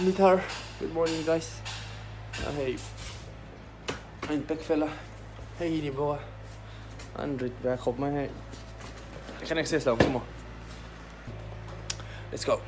Ni thar good morning guys a hei a in pack fel a hei hi ni bawk a an rit ve khawp mai hei kan access lo ang chu maw let's go.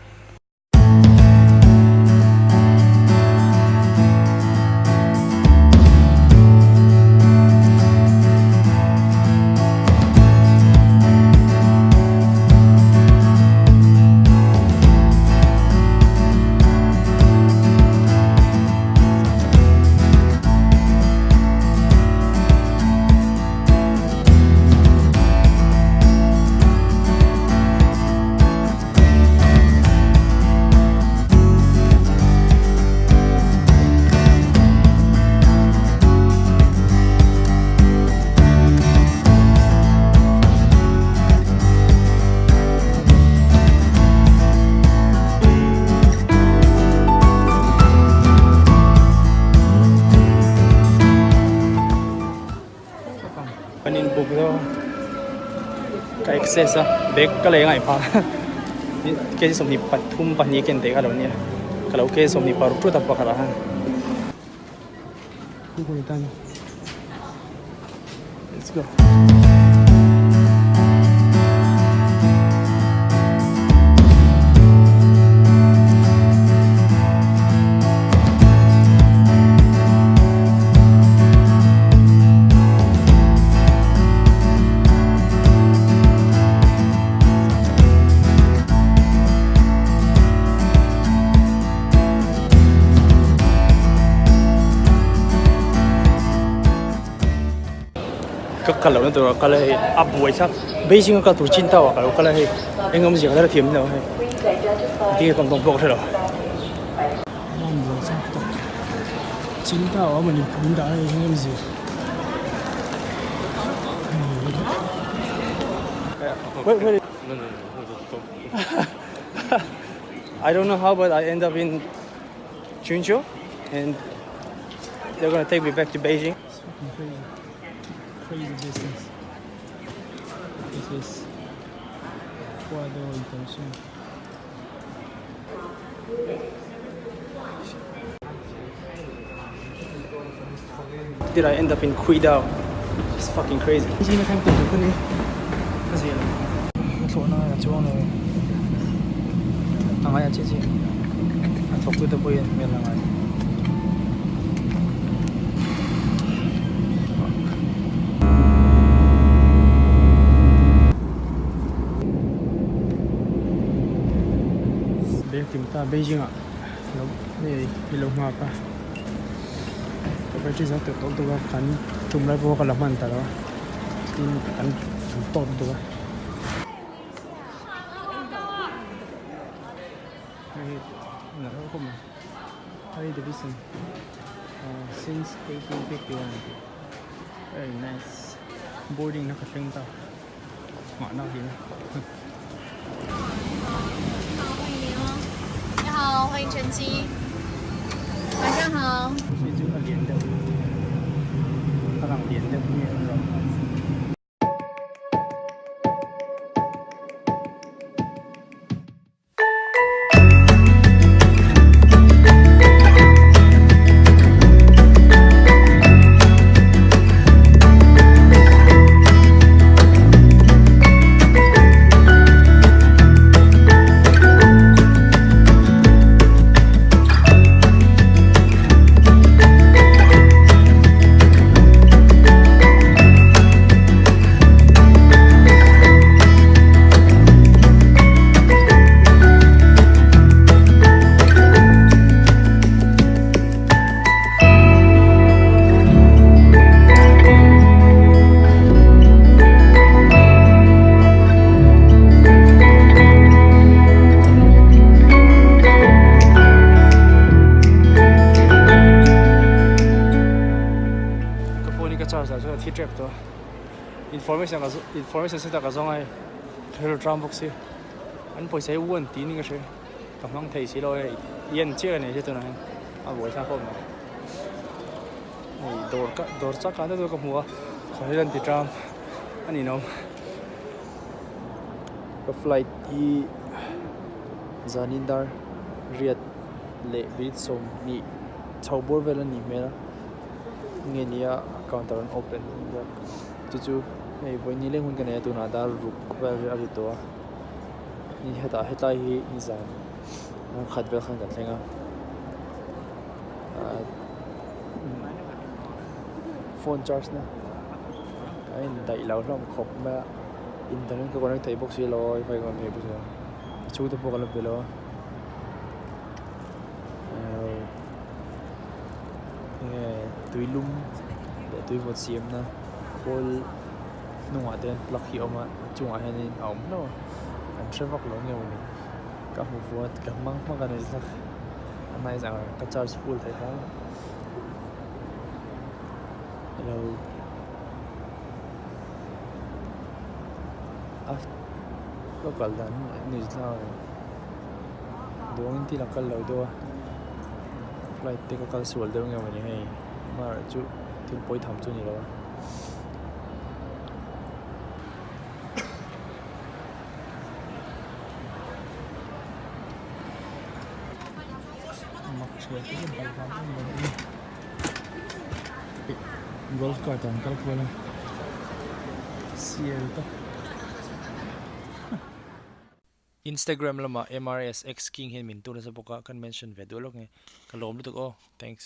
Kan in book zo ka access a bag ka lei ngaih phah kg 23 2 ken teh kha lo nia ka lo kg 26 tut a pakhat ah khan. Let's go. Ka kal lohna tur a kal a hei a buai thlak Beijing a kal tur chin tau ah ka lo kal a hei eng awmzia ka la thiam lo hei engtin nge ka awm dawn pawh ka hre lo. Chin tau a mawni min dah a hei eng awmzia. Wait wait. I don't know how but I end up in Chuncho and they're gonna take me back to Beijing. It's fucking crazy. Crazy distance. This is Huadu International. Did I end up in Quidao? It's fucking crazy. Beijing ah lo hei i lo nghak a ka battery zo teuh tawh deuh a kan tum lai pawh ka la hman ta lo a tin kan tawp deuh a. Hei hi Harley Davidson since 1851 very nice boarding na ka thleng ta mahna hi. Hei chu a lian deuh a lang lian deuh nge a rawng. Ka phone hi ka charge ah chuan a thi tep tawh a information ka information set ah ka zawng a hei thil ram bawk si an pawisa hi one tih niin ka hria ka hmang thei si lo hei i en chiah a ni tunah hian a buaithlak khawp mai hei dawr ka dawr chak ah te chu ka hmu a sawi hian ti tang a ninawm ka flight hi zanin dar riat. leh minute 20 chho bawr vel a nih hmel a nge nia counter an open chu chu hei vawi ni leng hun ka nei a tunah dar ruk vel a ri tawh a ni hetah hetlai hi nizan khat vel khan kan thleng a ahh phone charge na a indaih lo hlawm khawp mai a internet ka connect thei bawk si lo a wifi ka on thei bawk si lo a chhungte pawh ka la be lo a enge tui lum leh tui vawt siamna khawl hnungah te hian plug hi a awm a a chungah hianin a awm hlauh a an hre vak lo nge mawni ka hmu fuh a ka hmang hmak a ni zak a nice ang ka charge full thei hlauh a hello a ka kal dan ni thla duangin thil a kal lo deuh a flight te ka kal sual deuh nge mawni hei amaherawhchu thil pawi tham chu a ni lo a. Golf cart ah an kal kual a sial tak. Instagram lamah MRSX King hian min tur nasa bawk a, kan mention ve duh lawk nge. Ka lawm lutuk aw. Thanks.